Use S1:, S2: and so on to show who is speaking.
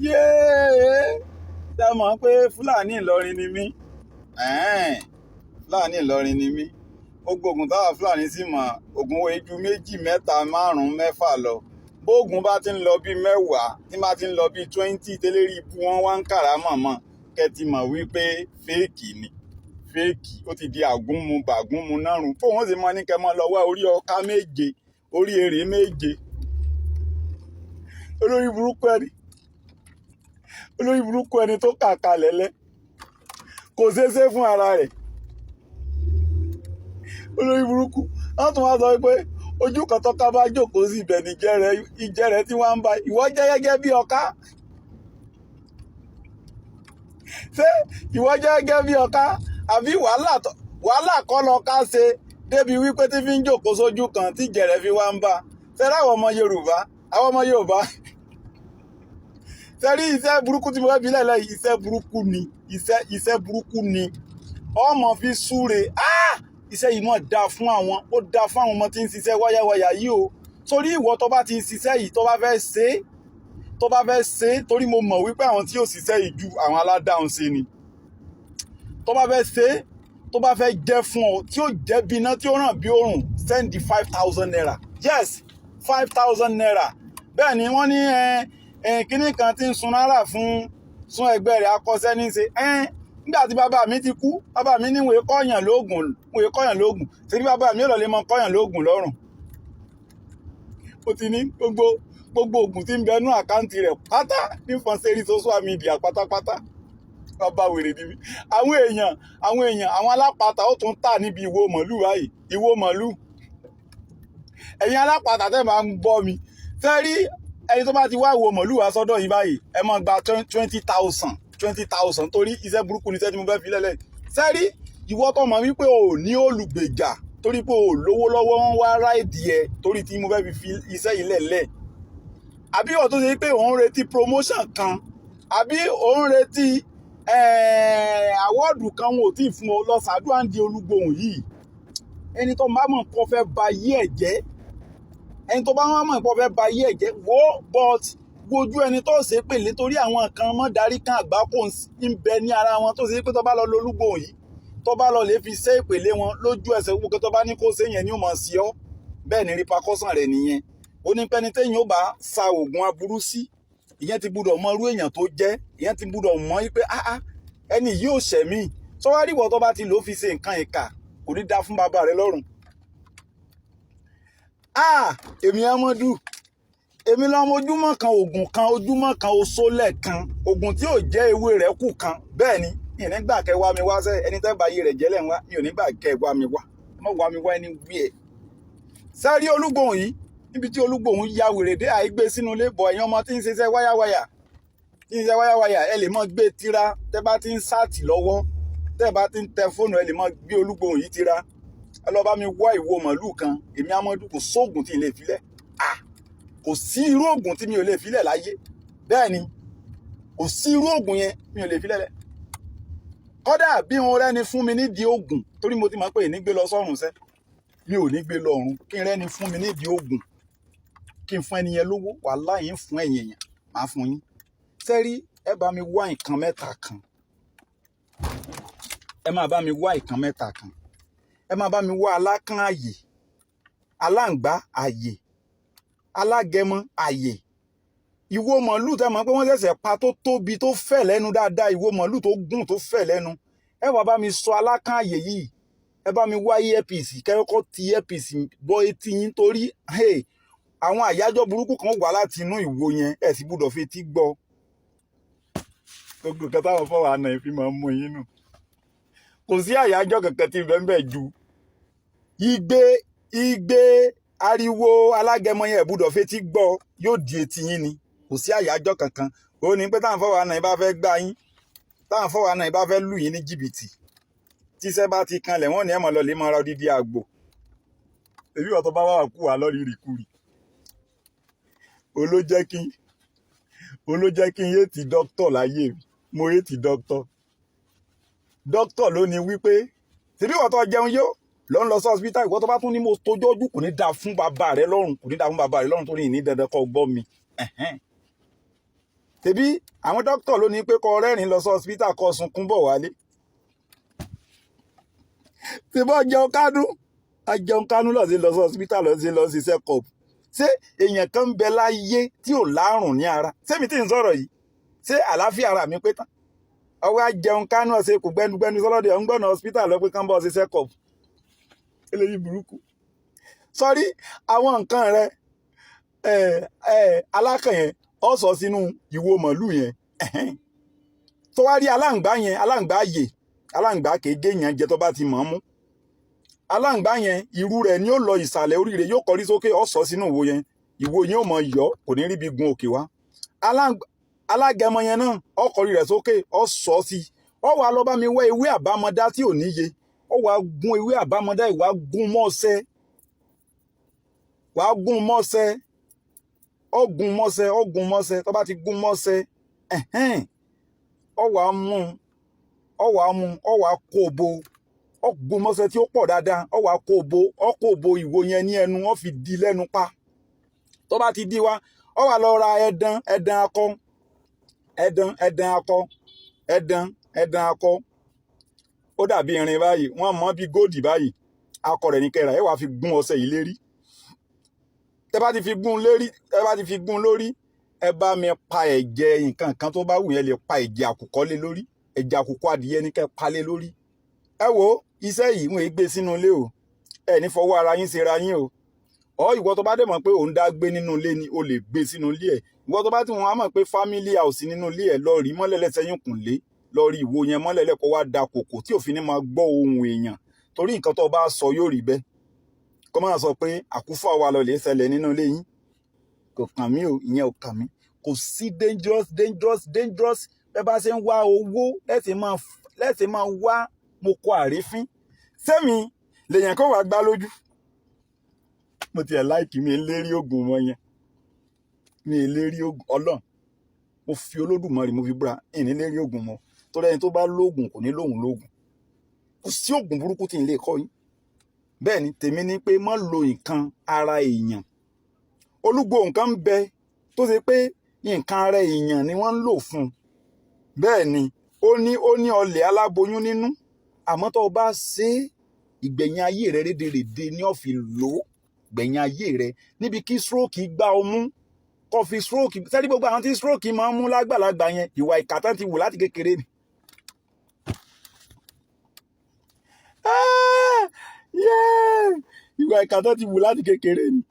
S1: Yéé, ṣé ẹ mọ̀ pé Fúlàní Ìlọrin ni mí? Ẹ̀ẹ́n, Fúlàní Ìlọrin ni mí. Gbogbo ògùn táwa Fúlàní sì mọ̀, ògùn wo ju méjì, mẹ́ta, márùn-ún, mẹ́fà lọ. Bóògùn bá ti ń lọ bí 10, tí bá ti ń lọ bí 20, tẹ́lẹ̀rí ibú wọn wá ń kàrà mọ̀mọ́, kẹ́ ti mọ̀ wípé fake ni. Fake, ó ti di àgúnmu bàgúnmu nárùn. Fóun ó sì mọ ní kẹ́ mọ́ lọ wá orí ọká méje, orí èrè méje. Olórí burúkú ẹni, olórí burúkú ẹni tó kà kalẹ̀ lẹ́ kò ṣeéṣe fún ara rẹ̀. Olórí burúkú wọ́n tún wá sọ pé ojú kan tọ́ka bá jókòó sí ibẹ̀ ní ìjẹ́ rẹ̀ tí wọ́n ń bá ìwọ jẹ́ gẹ́gẹ́ bí ọká. Ṣé ìwọ jẹ́ gẹ́gẹ́ bí ọká, àbí wàhálà kọ́ lọ ká ṣe débi wípé tí fi ń jókòó sójú kan tí ìjẹ́ rẹ̀ fi wá ń bá? Ṣé láwọn ọmọ Yorùbá, àwọn ọmọ Yorùbá, ṣe rí iṣẹ́ burúkú tí mo fẹ́ fi lẹ́lẹ́ yìí? Iṣẹ́ burúkú ni, iṣẹ́ burúkú ni ọmọ fi súre. Iṣẹ́ yìí mọ̀ dáa fún àwọn, ó dáa fún àwọn ọmọ tí ń ṣiṣẹ́ wáyáwáyà yìí o. Torí ìwọ tó bá ti ń ṣiṣẹ́ yìí, tó bá fẹ́ ṣe é, tó bá fẹ́ ṣe é, torí mo mọ̀ wípé àwọn tí yóò ṣiṣẹ́ yìí ju àwọn aládàáhùn ṣe ni. Tó bá fẹ́ ṣe é, tó bá fẹ́ jẹ́ fún ọ, tí ó jẹ́ bí iná, tí ó ràn bí òrùn, send ₦5,000. Yes, ₦5,000. Bẹ́ẹ̀ ni wọ́n ní ẹ kíní kan tí ń sun náírà fún sun ẹgbẹ́ rẹ̀ akọ́ṣẹ́ ní ṣe. Nígbà tí bàbá mi ti kú, bàbá mi ní wòye kọ́yàn lóògùn, wòye kọ́yàn lóògùn, ṣe bí bàbá mi ò lọ lè mọ kọ́yàn lóògùn lọ́rùn. Ó ti ní gbogbo oògùn tí ń bẹ nú account rẹ̀ pátá ní fọ́nṣẹ́rí social media pátápátá. Bàbá wèrè níbi àwọn èèyàn, àwọn alápatà ó tún tà níbi ìwo màlúù báyìí, ìwo màlúù. Ẹ̀yin alápatà tẹ́ máa ń gbọ́ mi, fẹ́ rí ẹni tó bá ti wá ìwo màlúù wá sọ́dọ̀ yín báyìí, ẹ máa gba 20,000, 20,000, torí iṣẹ́ burúkú ni iṣẹ́ tí mo fẹ́ fi lẹ́lẹ̀. Sẹ́rí ìwọ tó mọ̀ wípé o ò ní olùgbèjà, torí pé o ò lówó lọ́wọ́, wọn wá ráìdì ẹ, torí tí mo fẹ́ fi iṣẹ́ yìí lẹ̀lẹ̀, àbí ìwọ tó ṣe pé òun retí promotion kan, àbí òun retí award kan, wọn ò tí ì fún ọ, lọ ṣàdúrà ń di olúgbòhùn yìí. Ẹni tó bá mọ̀ kó fẹ́ ba yí ẹ̀ jẹ́, ẹni tó bá mọ̀ kó fẹ́ ba yí ẹ̀ jẹ́, wo but wojú ẹni tó ṣe pèlè, torí àwọn kan mọ́ darí kan àgbákò ń bẹ ní ara wọn, tó ṣe pé tó bá lọ lolúgbòhùn yìí, tó bá lọ lè fi ṣe ìpèlè wọn lójú ẹsẹ̀, gbogbo tó bá ní kó ṣe yẹn ni ó mọ̀ sí ọ. Bẹ́ẹ̀ ni repercussion rẹ̀ nìyẹn. Ó ní pẹ́ni téèyàn ó bá sa oògùn aburú sí, ìyẹn ti gbúdọ̀ mọ irú èèyàn tó jẹ́, ìyẹn ti gbúdọ̀ mọ̀ pé ah ah, ẹni yìí ò ṣẹ̀ mí. Sọwárí ìwọ tó bá ti lò ó fi ṣe nǹkan ìkà, kò ní dá fún bàbá rẹ lọ́rùn. Ah, èmi Amadu, èmi lọ́mọ ojúmọ́ kan oògùn kan, ojúmọ́ kan oṣólẹ̀ kan, oògùn tí ò jẹ́ ewé rẹ̀ kù kan. Bẹ́ẹ̀ ni ìnígbà kẹ́ wá mi wá sẹ́, ẹni tẹ́ bá yé rẹ̀ jẹ́lẹ̀ ń wá mi ò nígbà kẹ́ wá mi wá, má wá mi wá ẹni wí ẹ̀. Sẹ́rí olúgbòhùn yìí, níbi tí olúgbòhùn ya wèrè dé, àìgbé sínú ilé bọ̀. Ẹ̀yin ọmọ tí ń ṣiṣẹ́ wáyáwáyà, tí ń ṣiṣẹ́ wáyáwáyà, ẹ lè mọ́ gbé tira tẹ́ bá ti ń ṣáàtì lọ́wọ́, tẹ́ bá ti ń tẹ fóònù, ẹ lè mọ́ gbé olúgbòhùn yìí tira. Ẹ lọ bá mi wá ìwo màlúù kan. Èmi Amadu, kò sóògùn tí n lè filẹ̀. Ah, kò sí irú oògùn tí mi ò lè filẹ̀ láyé. Bẹ́ẹ̀ ni, kò sí irú oògùn yẹn mi ò lè filẹ̀ lẹ̀. Kódà bí wọn rẹ́ni fún mi nídìí oògùn, torí mo ti mọ̀ pé ìní gbé lọ sọ́run sẹ́, mi ò ní gbé lọ ọ̀run. Kí n rẹ́ni fún mi nídìí oògùn, kí n fún ẹni yẹn lówó, wàláhì ń fún ẹ̀yìn èèyàn, máa fún yín. Sẹ́rí, ẹ bá mi wá nǹkan mẹ́ta kan, ẹ máa bá mi wá nǹkan mẹ́ta kan. Ẹ máa bá mi wá alákàn àyè, aláǹgbá àyè, alágẹmọ àyè, ìwo màlúù tẹ́ mọ̀ pé wọ́n ṣẹ̀ṣẹ̀ pa, tó tóbi, tó fẹ̀ lẹ́nu dáadáa, ìwo màlúù tó gùn, tó fẹ̀ lẹ́nu. Ẹ wá bá mi sọ alákàn àyè yìí. Ẹ bá mi wá earpiece, kẹ́kọ̀ọ́ ti earpiece bọ́ etí yín, torí àwọn àyájọ́ burúkú kan wà láti inú ìwo yẹn, ẹ sì gbúdọ̀ fi etí gbọ́. Gbogbo nǹkan táwọn fọwọ́ àna fi máa ń mú yín nù, kò sí àyájọ́ kankan tí bẹ́ẹ̀ bẹ́ẹ̀ ju igbe igbe ariwo alágẹmọ yẹn. Ẹ gbúdọ̀ fetí gbọ́, yóò di etí yín ni. Kò sí àyájọ́ kankan. Ó ní pé táwọn fọwọ́ àna bá fẹ́ gbá yín, táwọn fọwọ́ àna bá fẹ́ lù yín ní jìbìtì, tíṣẹ́ bá ti kanlẹ̀, wọ́n ní ẹ̀ mọ̀ lọ lè máa ra odidi àgbò. Èyí ọ̀tọ̀ bá wà kú wà lọ́rí ìrìkúrì. Olójẹ́ kí n hate dókítà láyé mi. Mo hate dókítà. Dókítà ló ní wípé tìbí wọ́n tó jẹun yó. Lọ ń lọ sí hospital. Ìwọ tó bá tún ní mo tójọ́ ojú, kò ní dáa fún bàbá rẹ lọ́rùn, kò ní dáa fún bàbá rẹ lọ́rùn, torí ìní dandan kọ́ gbọ́ mi. Tẹ̀bí àwọn dókítà ló ní pé kó rẹ́rìn lọ sí hospital, kó sunkún bọ̀ wálé. Tẹ̀bọ́ jẹun kánú, ajẹun kánú, lọ sí lọ sí hospital, lọ sí lọ sí check-up. Ṣé èèyàn kan ń bẹ láyé tí ò lárùn ní ara? Sẹ́mi tí ń sọ̀rọ̀ yìí, ṣé àlàáfíà ara mi pé tán? Ọwọ́ ajẹun kánú, ọ̀sẹ̀ kò gbẹnugbẹnu sọlọ́dẹ, ọ̀ ń gbọ́nà hospital lọ pé kán bọ́ sí check-up. Eléyìí burúkú. Sọrí àwọn nǹkan rẹ ẹ ẹ alákàn yẹn, ọ sọ sínú ìwo màálù yẹn. Tó wá rí aláǹgbá yẹn, aláǹgbá yè, aláǹgbá kége yẹn jẹ tó bá ti mọ̀ ọ́n mú. Aláǹgbá yẹn, irú rẹ̀ ni ó lọ ìsàlẹ̀ orí rẹ̀, yóò kọrí sókè. Ọ sọ sínú ìwo yẹn, ìwo yẹn ò mọ yọ, kò ní rí bí gun òkè wá. Alágẹmọ yẹn náà, ọ kọrí rẹ̀ sókè, ọ sọ sí. Ọ wà lọ bá mi wá ewé àbámọdá tí ò níye. Ọ wà gún ewé àbámọdá, ìwà gún mọ́ọ̀sẹ́, wàá gún mọ́ọ̀sẹ́, ọ gún mọ́ọ̀sẹ́, ọ gún mọ́ọ̀sẹ́. Tó bá ti gún mọ́ọ̀sẹ́, ẹ̀hẹ́n, ọ wà mú, ọ wà mú, ọ wà kó bo, ọ gún mọ́ọ̀sẹ́ tí ó pọ̀ dáadáa. Ọ wà kó bo, ọ kó bo ìwo yẹn ní ẹnu, ọ fi di lẹ́nu pa. Tó bá ti di wá, ọ wà lọ ra ẹdán, ẹdán akọ, ẹdán, ẹdán akọ, ẹdán, ẹdán akọ. Ó dàbí irin báyìí, wọ́n mọ̀ bí góòdì báyìí. Akọ rẹ̀ ní kẹrà. Ẹ wàá fi gún ọṣẹ yìí lérí. Tẹ bá ti fi gún lérí, tẹ bá ti fi gún lórí, ẹ bá mi pa ẹ̀jẹ̀ nǹkan kan tó bá wù yẹn, lè pa ẹ̀jẹ̀ àkùkọ lé lórí. Ẹ̀jẹ̀ àkùkọ adìyẹ ní kẹ́ pa lé lórí. Ẹ wo iṣẹ́ yìí, wọ́n gbé sínú ilé o. Ẹ ní fọwọ́ ara yín ṣera yín o. Ọ ìwọ tó bá dẹ̀ mọ̀ pé òun dá gbé nínú ilé ni, o lè gbé sínú ilé ẹ̀. Ìwọ tó bá tí wọ́n á mọ̀ pé family house nínú ilé ẹ̀, lọ rí mọ́lẹ̀ lẹ́sẹ̀yìn kùnlé, lọ rí ìwo yẹn mọ́lẹ̀ lẹ́kọ̀ọ́, wá da kòkò tí òfin ní máa gbọ́ ohùn èèyàn, torí nǹkan tó bá sọ yóò rí bẹ́ẹ̀. Kó máa sọ pé àkúfà wa lọ lè ṣẹlẹ̀ nínú ilé yín, kò kàn mí o, ìyẹn ò kàn mí. Kò sí dangerous, dangerous, dangerous. Bẹ́ẹ̀ bá ṣe ń wá owó lẹ́sìn máa wá mo kọ àrífín sẹ́mi lèèyàn kó wàá gbá lójú. Mo tiẹ̀ like mi lérí oògùn wọn yẹn, mi lérí oògùn. Ọlọ́run, mo fi Olódùmarè, mo fi búra, ìní lérí oògùn mọ́, torí ẹni tó bá lóògùn kò ní lóhùn lóògùn. Kò sí oògùn burúkú tí n lè kọ́ yín. Bẹ́ẹ̀ ni tèmi ní pé má lo nǹkan ara èèyàn. Olúgbò nǹkan ń bẹ tó ṣe pé nǹkan ara èèyàn ni wọ́n ń lò fún un. Bẹ́ẹ̀ ni ó ní ọlẹ̀ aláboyún nínú, àmọ́ tó o bá ṣe é, ìgbẹ̀yìn ayé rẹ rédèrèdè ní ó fi lò ó. Gbẹ̀yìn ayé rẹ níbi kí stroke gbá ọ mú, kó fi stroke sẹ́ni. Gbogbo àwọn tí stroke máa ń mú lágbàlagbà yẹn, ìwà ìkà tán ti wù láti kékeré ni. Ah, yeah! Ìwà ìkà tán ti wù láti kékeré ni.